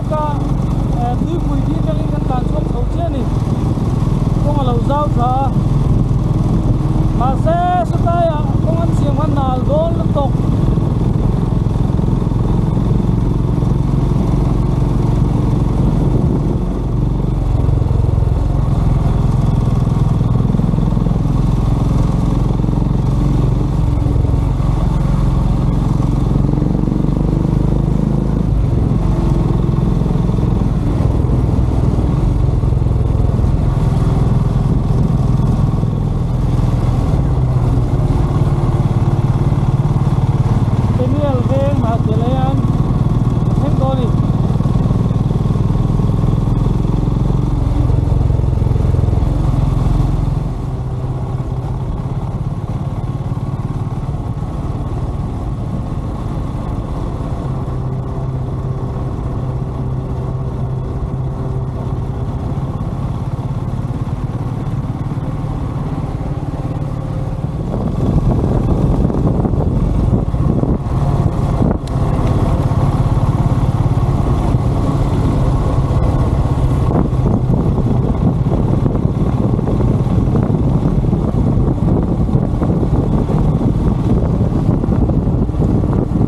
mek a, tuipui hi atangin kan tlan chhuak chho chiah a ni. Kawng a lo zau tha a, mahse sawtlaiah kawng an siam khan nal dawn lutuk. Peniel veng hna tel hian a thleng dawn a ni.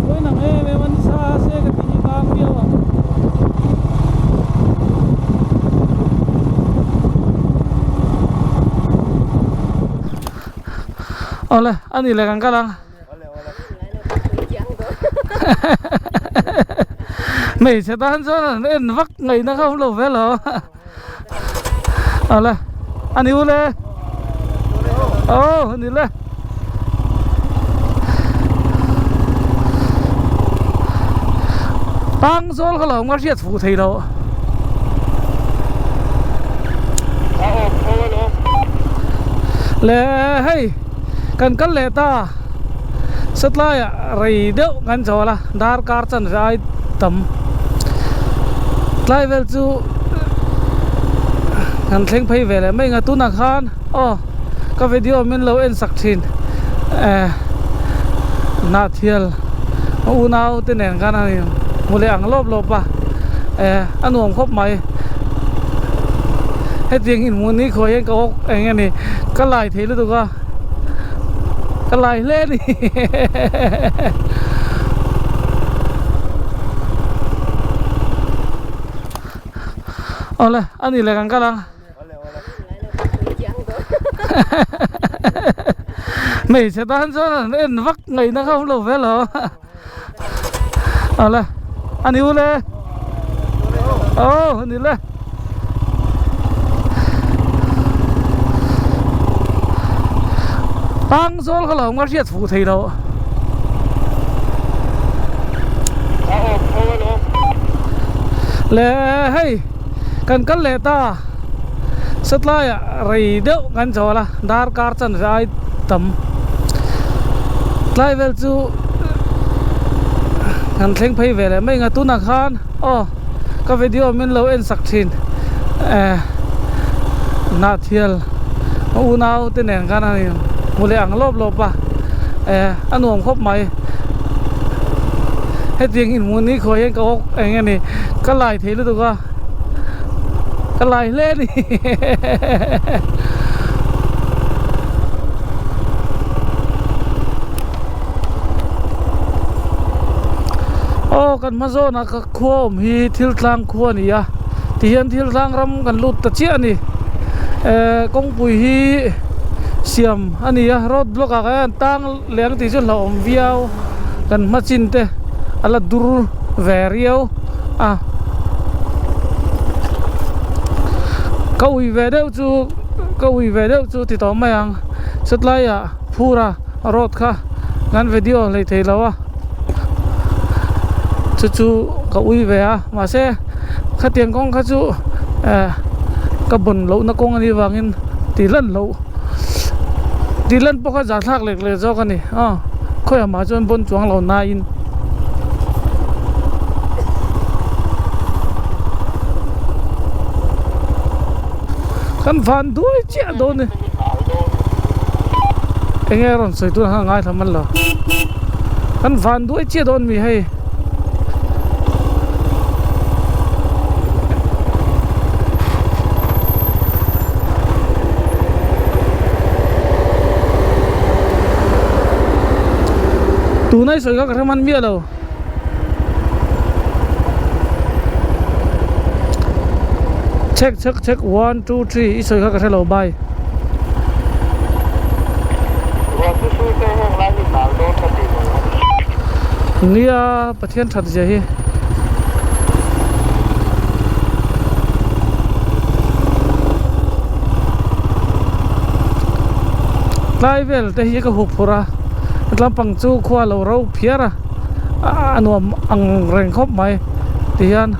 Vawiin ang em em a ni sa se ka tih hi tang viau ang. Awle a ni leh kan kal ang. Hmeichhe tan chuan an en vak ngaihna kha awm lo ve lo. Awle a ni ule. Aw a ni le. Tang zawl kha lo awm ka hriat fuh thei lo. Le hei kan kal leh ta satlaiah rei deuh kan chawl a darkar chanve ai tam tlai vel chu kan thleng phei ve leh mai ang a tunah khan aw ka video min lo en sak thin eh Hnahthel a unau te nen khan a hmu leh ang lawp lawp a eh a nuam khawp mai hetiang inhmuh ni khaw hian ka awk eng nge ni ka lai thei lutuk a ka lai hle a ni awle a ni leh kan kal ang. Hmeichhe tan chuan an en vak ngaihna kha awm lo ve lo awle a ni ule aw a ni le tang zawl kha lo awm ka hriat fuh thei lo le hei. Kan kal leh ta satlaiah rei deuh kan chawl a darkar chanve ai tam tlai vel chu kan thleng phei ve leh mai ang a tunah khan aw ka video min lo en sak thin eh Hnahthel a unau te nen khan a hmu leh ang lawp lawp a eh a nuam khawp mai hetiang inhmuh ni khaw hian ka awk eng nge ni ka lai thei lutuk a ka lai hle a ni aw kan hma zawnah ka khua awm hi thil tlang khua a ni a tihian thil tlang ram kan lut ta chiah a ni eh kawngpui hi siam a ni a road block ah khan tang leng tih chu hlauhawm viau. Kan hma chin te a la dur ve riau a ka ui ve deuh chu ka ui ve deuh chu ti tawh mai ang satlai ah phura road kha kan video hlei thei lo a chu chu ka ui ve a mahse khatiang kawng kha chu eh ka bawn loh na kawng anih vangin tih lan loh tih lan pawh kha zahthlak lek lek zawk a ni aw. Khawiah mah chuan bawn chuang lo nain kan van duai chiah dawn a ni enge a rawn sawi tun ang a ngaithla man lo kan van duai chiah dawn mi hei. Tuna i sawi kha ka hre hman miah lo. Check check check one two three i sawi kha ka hre lo bye. Nia Pathian that zia hi. Tlai vel te hi ka hup phurh a tlampang chu khua lo ro phiar a a nuam ang reng khawp mai ti hian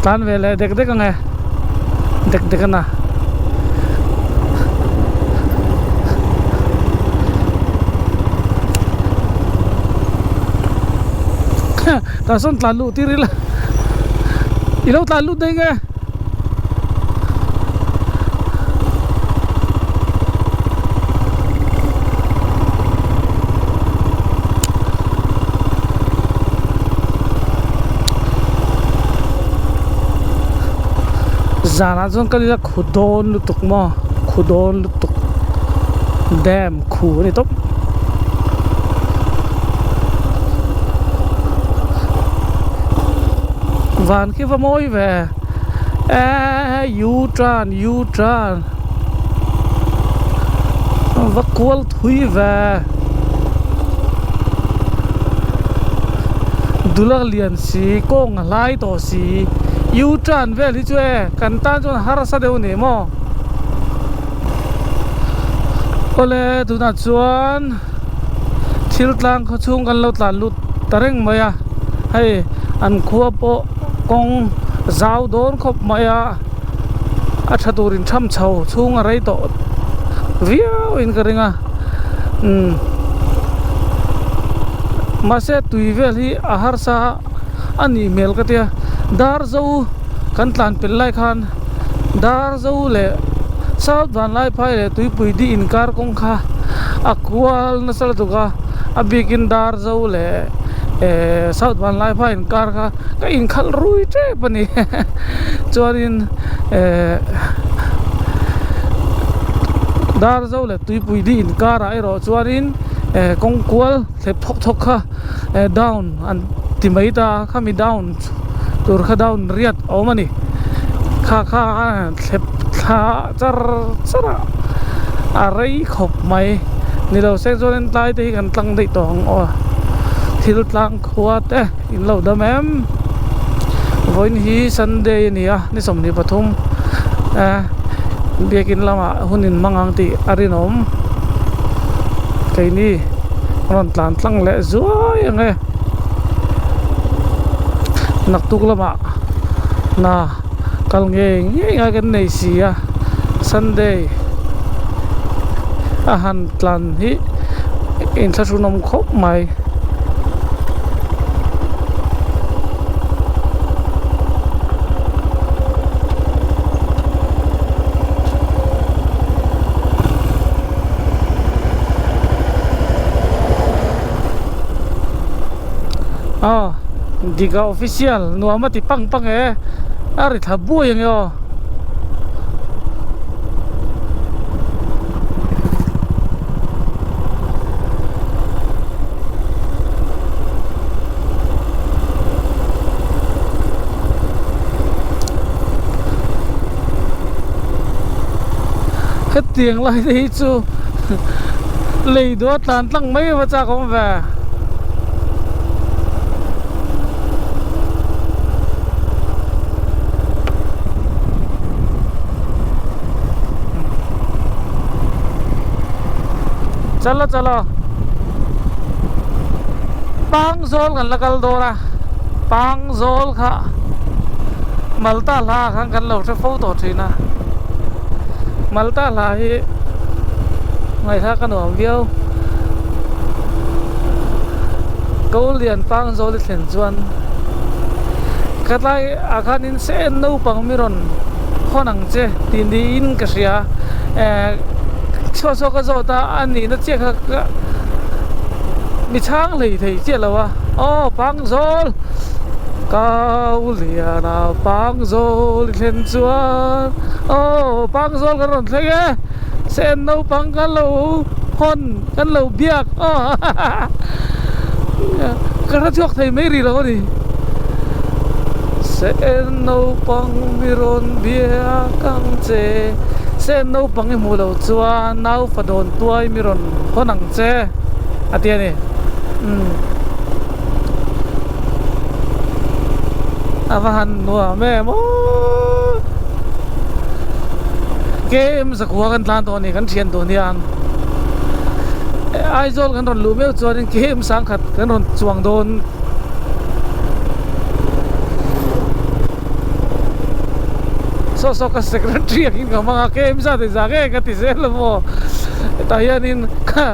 tlan ve leh dek dek ang e dek dek a na. Tah sawn tlan luh tir ila i lo tlan lut daih nge. Zanah chuan kal ila khu dawn lutuk maw khu dawn lutuk dam khu a ni tawp. Van khi va mawi ve eee u turn u turn va kual thui ve dula lian si kawng a hlai tawh si u turn vel hi chu e kan tan chuan harsa deuh a ni maw awle tunah chuan. Thil tlang khaw chhung kan lo tlan lut ta reng mai a hei an khua pawh kawng zau dawn khawp mai a a tha turin tham chho chhung a rei tawh viau in ka ring a umm mahse tui vel hi a harsa a nih hmel ka tia dar zo kan tlan pel lai khan dar zo leh south vanlaiphai leh tuipui di inkar kawng kha a kual nasa lutuk a a bikin dar zo leh ehh south vanlaiphai inkar kha ka inkhalh rui tep a ni chuanin ehh dar zo leh tuipui di inkarah erawh chuanin ehh kawng kual thlep thawk thawk kha ehh down an ti mai ta a khami down tur kha down riat a awm a ni kha kha thlep thla char char a a rei khawp mai ni lo se chuan tlai te hi kan tlang daih tawh ang aw thil tlang khua te in lo dam em vawiin hi sunday a ni a ni 23 eh biakin lamah hun in hmang ang tih a rinawm keini rawn tlan tlang leh zuai ang e. Naktuk lamah hna kal ngei ngei ngai kan nei si a Sunday a han tlan hi inthlahrunawm khawp mai. Aw Diga official nuam a ti pang pang e a ri thla buai ang e aw. Hetiang lai te hi chu lei duh a tlan tlang mai va chak awm ve. Chalo chalo Pangzawl kan la kal dawn a Pangzawl kha Malta hla ah khan kan lo hre fo tawh thin a Malta hla hi ngaihthlak a nuam viau Ko lian Pangzawl i thlen chuan khatlai ah khanin se naupang mi rawn hawn ang che tih niin ka hria eh chhuah chhuak ka zawt a a nihna chiah kha ka mi chhang hlei thei chiah lo a aw Pangzawl Kau lian a Pangzawl i thlen chuan aw Pangzawl kan rawn thleng e sen naupang kan lo hawn kan lo biak aw. Ka hre chhuak thei mai rih lo a ni. Sen naupang mi rawn biak ang che, Sen naupang i hmuh loh chuan nau fa dawn tuai mi rawn hawn ang che a ti a ni. Umm. A va han nuam em aw. KM zakua kan tlan tawh a ni kan thian tawh hian. Aizawl kan rawn luh meuh chuanin KM sangkhat kan rawn chuang dawn. Saw saw ka secretary angin ka hmang a KM zat in zah nge ka ti zel a maw. Hetah hianin kha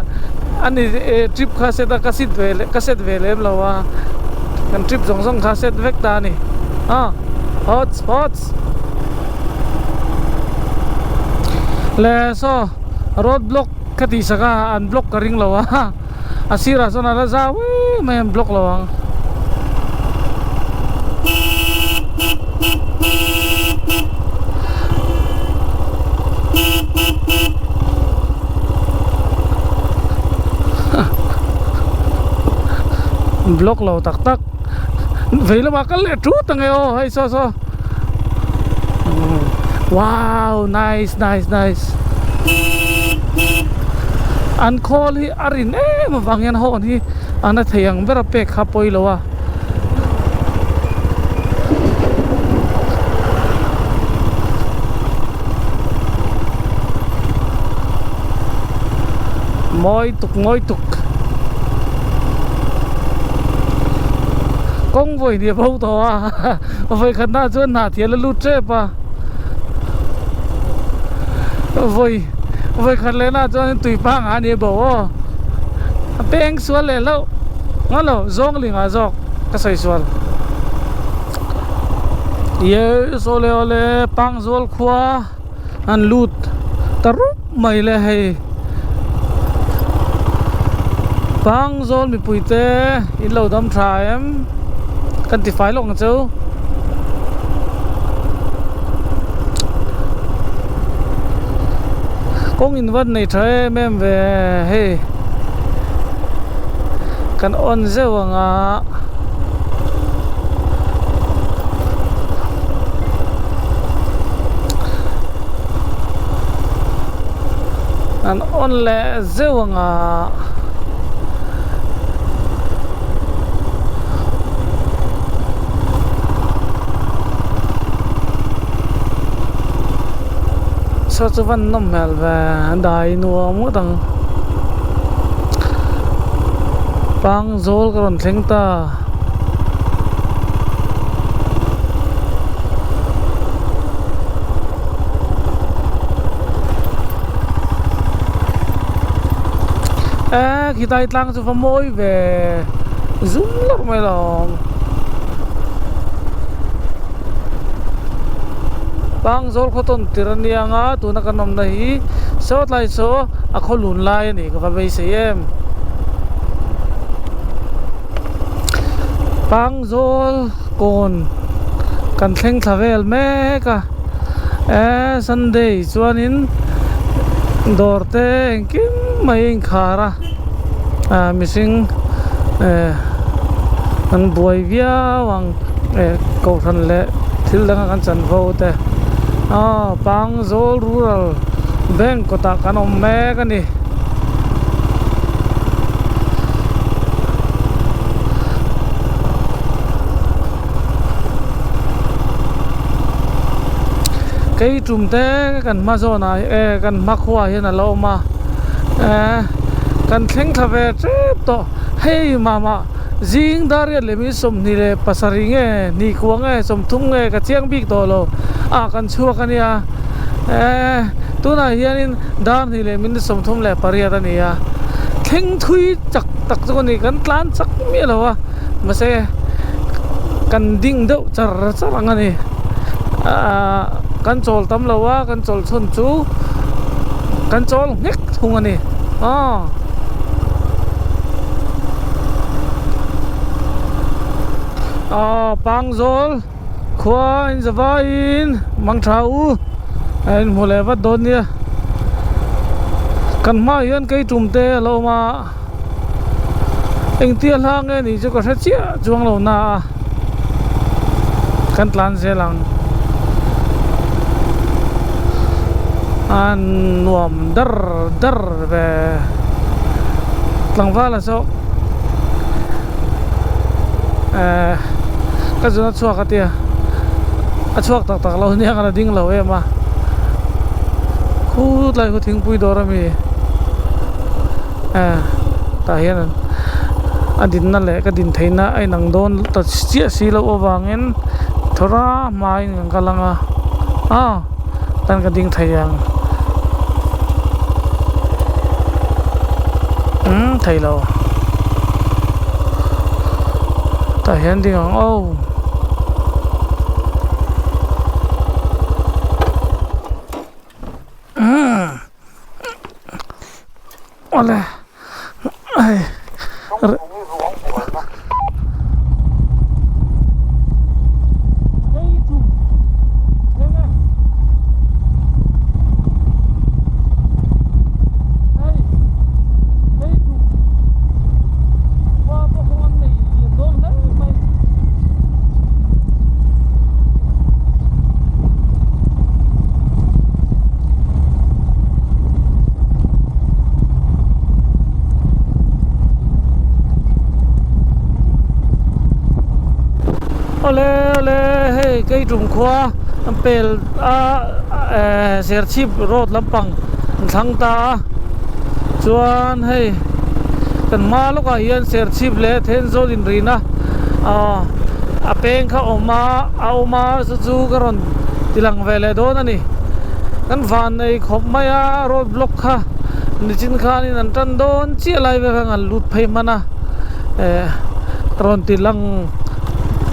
ani trip kha set a ka sit ve leh ka set ve lem lo a kan trip zawng zawng kha set vek ta a ni a hawts hawts. Le saw road block ka tih sak a an block ka ring lo a a sirah sawn a la zau em mai an block lo ang. Block lo tak tak vei lamah kal leh tut ang e aw hei saw saw. Wow nice nice nice an khawl hi a rin em avang hian hawn hi a na thei ang ber a pek kha pawi lo a. Mawi tuk mawi tuk kawng vawi ni a bo tawh a. Vawi khatna chuan hna thial a lut tep a vawi vawi khat leh na chuan tui panga a ni bo aw a peng sual leh hlauh nga lo zawng ling ah zawk ka sawi sual yes awle awle pangzawl khua an lut ta rup mai le hei Pangzawl mipui te in lo dam tha em kan ti fai lawk ang chu. Kawng in van nei tha em em ve hei kan on zeuh ang a. An on leh zeuh ang a. Saw chu van nawm hmel ve dai nuam ngawt ang. Pangzawl ka rawn thleng ta. Eee khilai tlang chu va mawi ve zum lawk mai lo Pangzawl khaw tawn tir a nia ang a tuna kan awmna hi saw tlai saw a khaw lun lai a ni ka va beisei em Pangzawl kawn kan thleng thla vel mek a eee Sunday chuanin dawr te engkim mai a inkhar a ah mihring eh an buai viau ang eh kohhran leh thil danga kan chanvo te aw Pangzawl rural bank kawtah kan awm mek a ni. Kei tum te kan hma zawn ah eh kan hma khua ah hian a lo awm a eh kan thleng thla ve tep tawh hei mama zing dar riat leh mi 27 nge hnih kua nge 30 nge ka chiang bik tawh lo ah kan chhuak a nia eh tunah hianin dar hnih leh minute 38 a ni a thleng thui chak tak chu ka ni kan tlan chak miah lo a mahse kan ding deuh char char ang a ni ahh kan chawl tam lo a kan chawl chhun chu kan chawl nghek thung a ni aw. Aw Pangzawl khua in zavaiin mang tha u a inhmu leh vat dawn nia kan hmaah hian kei tum te a lo awm a. Engtia hla nge nih chu ka hre chiah chuang lo na a, kan tlan zel ang. A nuam dar dar ve tlangval a saw eh ka zun a chhuak a tia a chhuak tak tak lo nia ka la ding lo em a khutlai khu thingpui dawr ami eh tah hian an a dinna leh ka din theihna a inang dawn ta chiah si loh avangin thawra hmain kan kal ang a aw tan ka ding thei ang umm thei lo tah hian ding ang aw. Awle hei Awle awle hei Keitum khua an pel a ehh Serchhip road lampang an thlang ta a chuan hei kan hma lawkah hian Serchhip leh Thenzawl inrina aw a peng kha awm a a awm a chu chu ka rawn ti lang ve leh dawn a ni kan van nei khawp mai a road block kha nichin khanin an tan dawn chiah lai vel khan an lut phei hman a eh rawn ti lang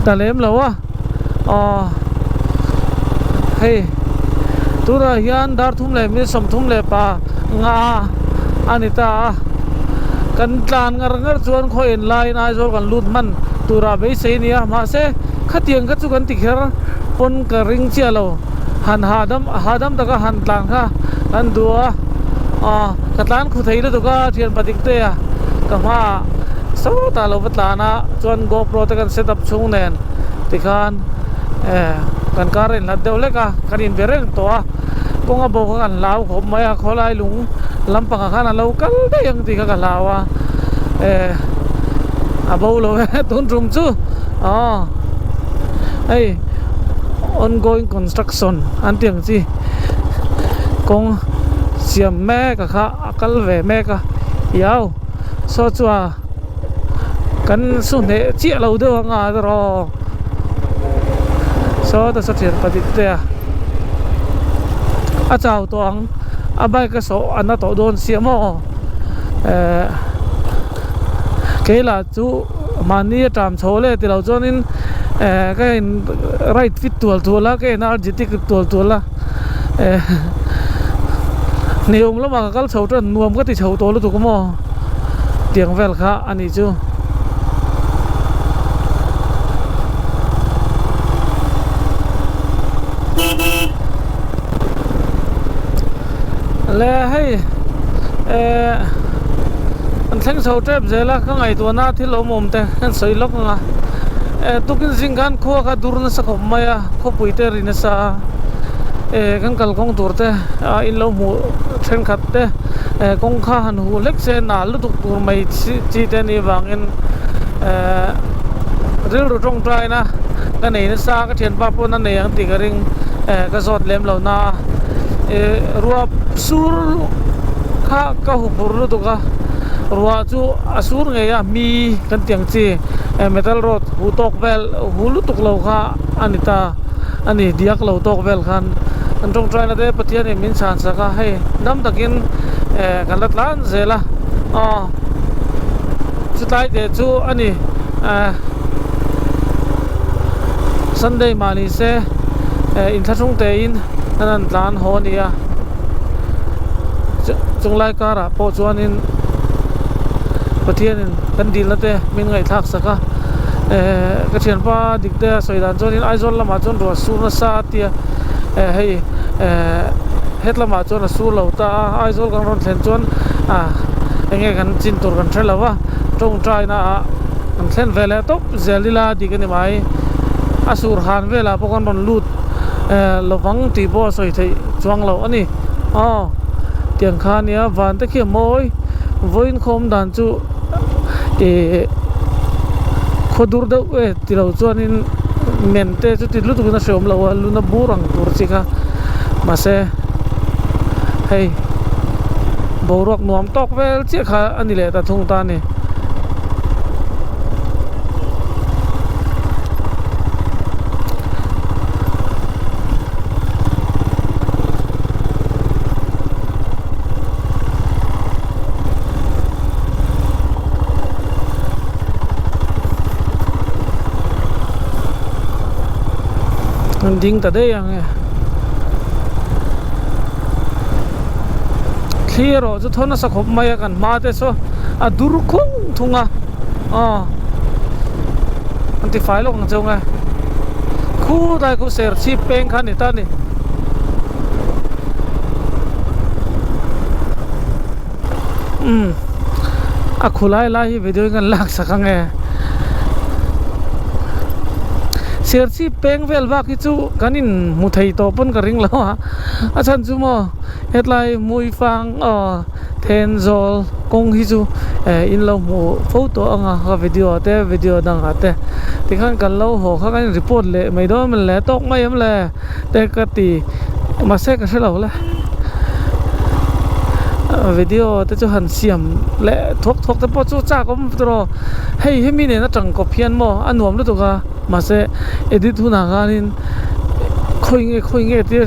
ta lem lo a aw hei tunah hian dar thum leh mil 30 leh pa nga a ni ta a kan tlan ngar ngar chuan khaw en laiin Aizawl kan lut hman turah beisei a ni a mahse khatiang kha chu kan ti kher pawn ka ring chiah lo han hahdam hahdam taka han tlan kha kan duh a aw ka tlan khu thei lutuk a thian patik te a ka hmaah sawtah lo va tlan a chuan GoPro te kan set up chhung nen tikhan eh kan kar a inhlat deuh hlek a kan inbe reng tawh a kawng a bo kha kan hlau khawp mai a khawlai lung lampangah khan a lo kal daih ang tih kha ka hlau a eh a bo lo e tun tum chu aw hei ongoing construction an tih ang chi kawng siam mek a kha a kal ve mek a iau saw chu a kan su hneh chiah lo deuh ang a erawh saw ta saw thian padik te a a chau tawh ang a bike a sawh a na tawh dawn sia maw eh kei lah chu mahni a tram chho leh tilo chuanin eh ka in ride fit tual tual a ka energetic tual tual a eh hneawm lamah ka kal chho tan nuam ka ti chho tawh lutuk maw tiang vel kha a nih chu. Le hei eh an thleng chho tep zel a ka ngaihtuahna thil awm awm te kan sawi lawk ang a eh tukin zing khan khua kha dur nasa khawp mai a khawpui te ri nasa a eh kan kalkawng tur te a in lo hmuh thenkhat te eh kawng kha han huh hlek se nal lutuk tur mai chi te anih avangin eh rilru tawngtaina ka nei nasa ka thianpa pawn a nei ang tih ka ring eh ka zawt lem lo na a eh ruah sur kha ka hu phur lutuk a ruah chu a sur ngei a mi kan tih ang chi eh metal road huh tawk vel huh lutuk lo kha a ni ta a ni diak lo tawk vel khan an tawngtaina te Pathianin min chhan sak a hei dam takin eh kan la tlan zel a aw chutlai te chu a ni eh Sunday mah ni se eh inthlahrung tein an han tlan haw a ni a chunglai karah pawh chuanin Pathianin kan dilna te min ngaihthlak sak a eh ka thianpa dik te a sawi dan chuanin Aizawl lamah chuan ruah sur nasa a tia eh hei eh het lamah chuan a sur lo ta a Aizawl kan rawn thlen chuan ah eng nge kan chin tur kan hre lo va. Tawngtaina ah kan thlen ve leh tawp zel ila dik a ni mai. A sur han velah pawh kan rawn lut eh lovang tih pawh a sawi theih chuang loh a ni. Aw tiang kha ania van te khi a mawi vawiin khawm dan chu ih khaw dur deuh e ti lo chuanin men te chu ti lutuk in a hreawm lo a luna bur ang tur chi kha mahse hei boruak nuam tawk vel chiah kha a ni leh ta thung ta a ni. An ding ta daih ang e thli erawh chu thaw nasa khawp mai a kan hma te saw a dur khung thung a aw an ti fai lawk ang cheu nge khulai khu serchhip peng kha a ni ta a ni. Umm a khu lai lai hi video in kan lak sak ang e serchhip peng vel bak hi chu kan in hmu thei tawh pawn ka ring lo a a chhan chu maw hetlai hmuifang aw Thenzawl kawng hi chu eh in lo hmu fo tawh ang a ka video ah te video dangah te tikhan kan lo haw kha kan in report leh mai dawn a le tawk mai em le te ka ti mahse ka hre lo le video te chu han siam leh thuak thuak te pawh chu chak awm tawh hei hemi nen atang kawp hian maw a nuam lutuk a mahse edit hunah khanin khawi nge khawi nge tia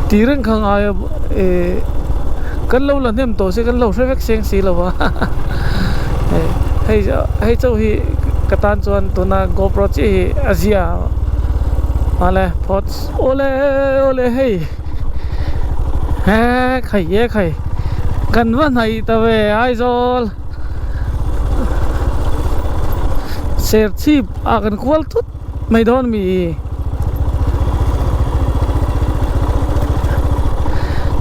tih reng kha ngai a eh kan lo la hnem tawh se kan lo hre vek seng si lo va hei hei chauh hi ka tan chuan tuna GoPro chiah hi a zia Awle phawts awle awle hei he khai e khai kan va hnaih ta ve Aizawl Serchhip ah kan kual thut mai dawn mi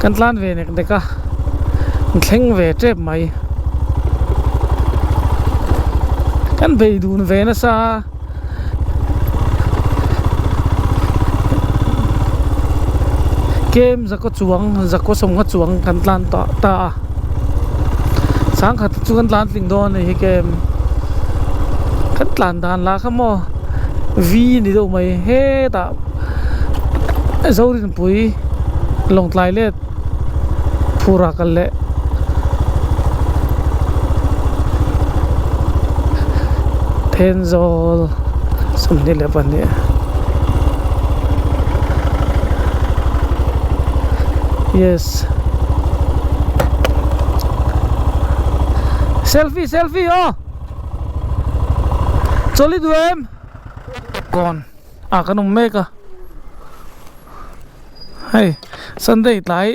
kan tlan ve nek nek a thleng ve tep mai kan bei dun ve nasa. Kem zakaw chuang zakaw sawmnga chuang kan tlan tawh ta a sangkhat chu kan tlan tling dawn a ni hi kem kan tlan dan lah kha maw v ni deuh mai hetah Zorinpui Lawngtlai let phur ah kal leh Thenzawl 22 yes selfie selfie aw chawlh i duh em kawn ah kan awm mek a. Hei Sunday tlai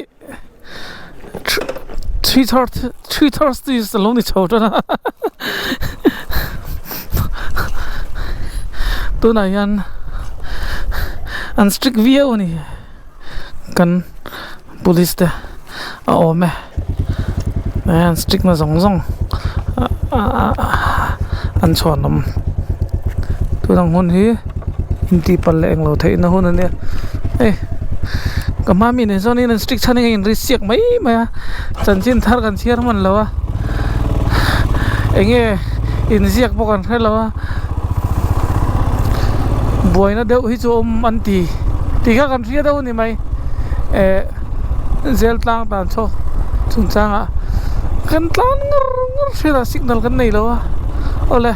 3:30 3:30 a lo ni chho tan a tunah hian an strict viau a ni kan police te a awm e an strict na zawng zawng an chhuanawm tunang hun hi intih palh leh englo theih na hun ania hei ka hma mi nen chuan an strict chhan in a in ri siak mai mai a chanchin thar kan chhiar hman lo a enge inziak pawh kan hre lo a buaina deuh hi chu awm an ti tih kha kan hria deuh a ni mai eh zel tlang tan chho chungchangah kan tlan ngar ngar hriat a signal kan nei lo a awle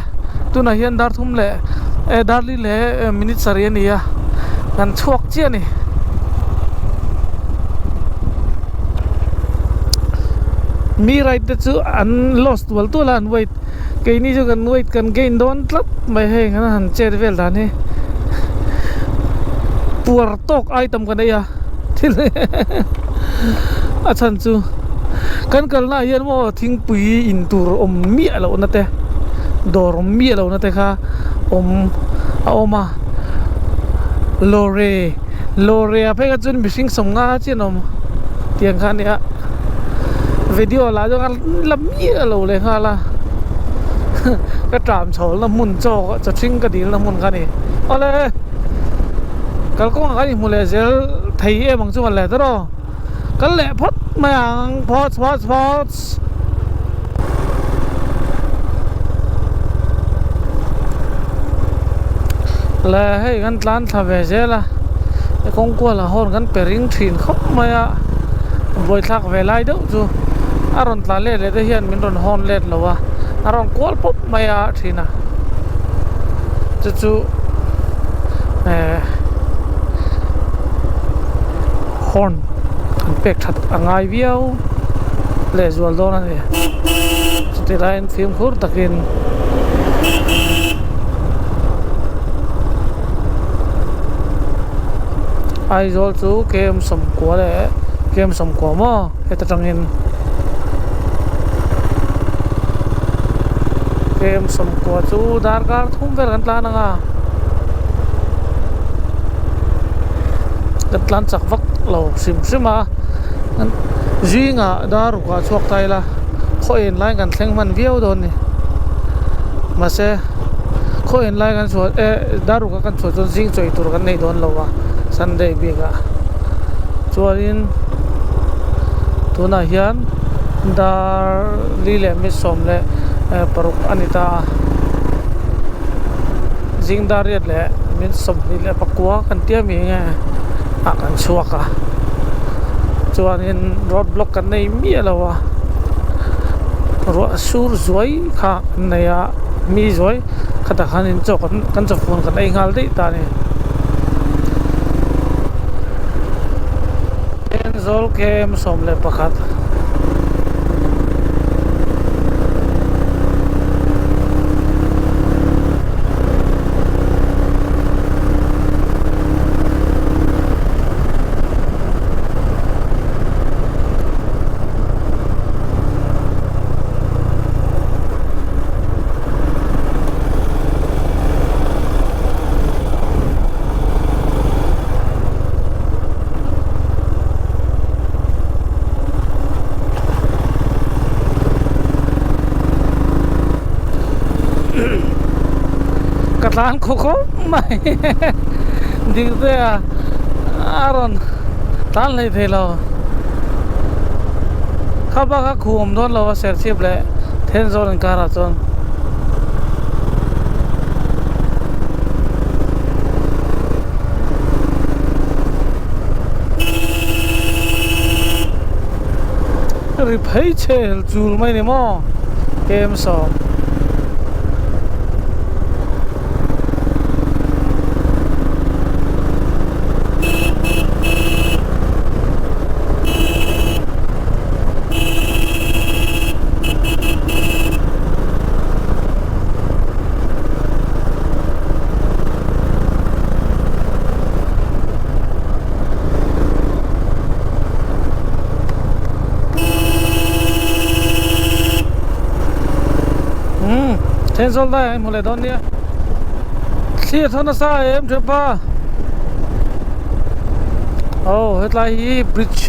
tunah hian dar thum leh eh dar li leh minute sarih a ni a kan chhuak chiah a ni. Mi ride te chu an loss tual tual a an weight keini chu kan weight kan gain dawn tlat mai hei an han chet vel dan hi puar tawk item ka nei a thil a chhan chu kan kalna ah hian maw thingpui in tur awm miah loh na te dawr awm miah loh na te kha awm a awm a lawre lawre ah phei kha chuan mihring sawmnga chian a awm tiang kha a nia video lah chu a la miah lo leh nghal a. Ka ṭam chhawlna hmun chaw chaw ṭhing ka dilna hmun kha a ni. Awle, kalkawngah kan inhmu leh zel thei em ang chu han leh ta rawh. Kal leh phawt mai ang, phawts phawts phawts. Le hei kan tlan thla ve zel a, kawng kualah hawn kan pe ring thin khawp mai a, buaithlak ve lai deuh chu a rawn tlan let leh te hian min rawn hawn let lo a, a rawn kual pawp mai a thin a, chu chu eh horn an pek that a ngai viau leh zual dawn a ni chutih laiin fimkhur takin Aizawl chu kem sawmkua leh kem sawmkua maw heta tangin kem sawmkua chu darkar thum vel kan tlan ang a kan tlan chak vak lo hrim hrim a zingah dar rukah chhuak ta ila khaw en lai kan thleng hman viau dawn a ni mahse khaw en lai kan chhuah eh dar rukah kan chhuah chuan zing chawi tur kan nei dawn lo a sunday bikah chuanin tunah hian dar li leh mi sawm leh paruk a ni ta a zing dar riat leh min sawmhnih leh pakua kan tia mi nge ah kan chhuak a chuanin road block kan nei miah lo a ruah sur zuai kha an nei a mi zuai khatah khanin chaw kan kan chawfun kan ei nghal daih ta a ni. Zawl kem 11. Ka tlan khaw khawp mai dik te a a rawn tlan hlei thei lo kha bak a khu awm dawn lo a serchhip leh Thenzawl inkarah chuan. Ri phei chhel chul mai ni maw kem sawm. Umm Thenzawl dai ah i hmu leh dawn nia thli a thaw nasa em thianpa aw hetlai hi bridge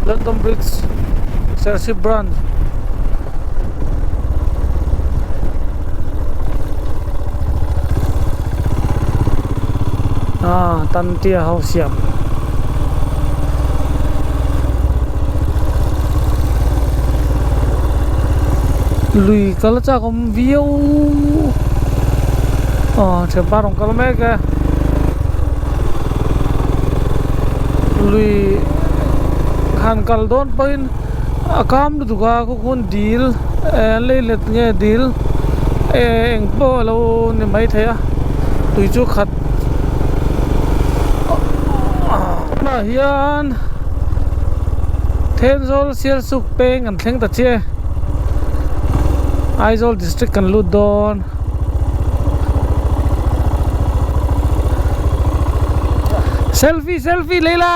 London bridge Serchhip branch. Ah Tantia ho siam. Lui kal a chak awm viau aw thianpa rawn kal mek e lui han kal dawn pawhin a kam lutuk a khaw dil eh an lei let nge dil eh eng pawh a lo ni maithei a tui chu khat tunah hian Thenzawl Sialsuk peng kan thleng ta chiah e Aizawl district kan lut dawn. Selfie selfie lei la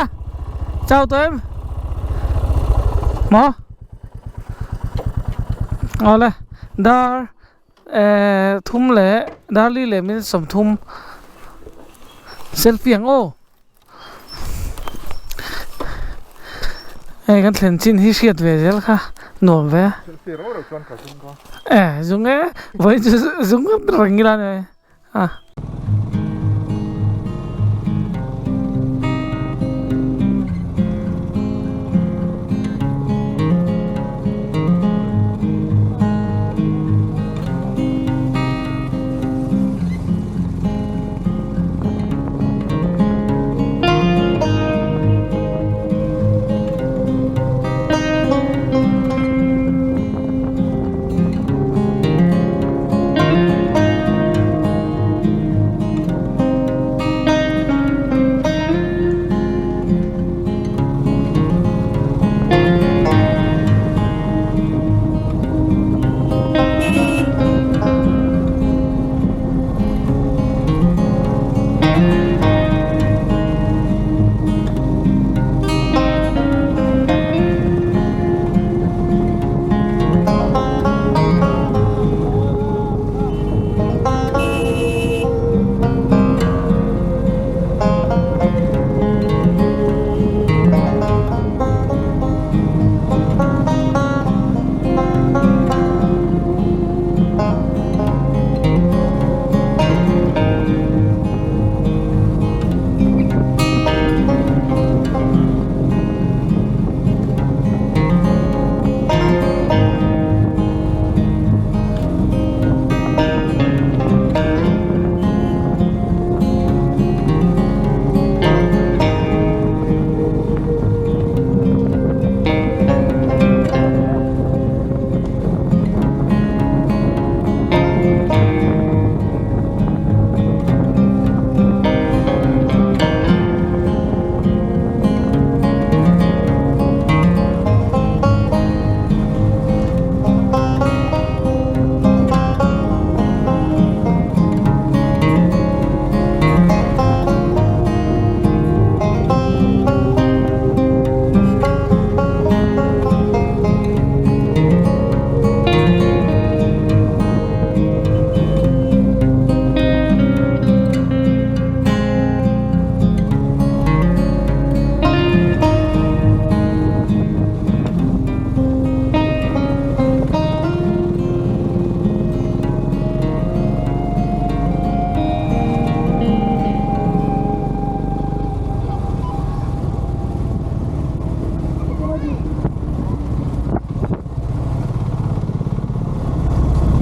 chau tawh em. Maw Awle dar eh thum leh dar li leh minute 30 selfie ang aw hei kan thlen chin hi hriat ve zel kha. Nuam ve. E zung e vawiin chu zung reng ila ni a.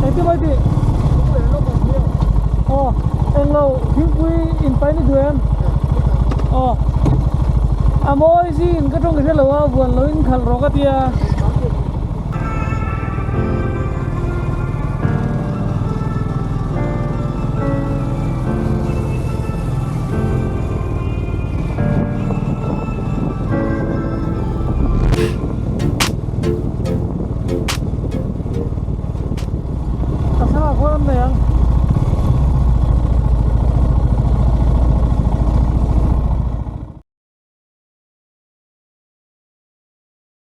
Engtin mai tih? Aw englo thingpui in paih ni duh em? Aw a mawi zin ka tawng ka hre lo a vuan lo in khalh rawh ka tia. Ka thlalak huan an nei ang.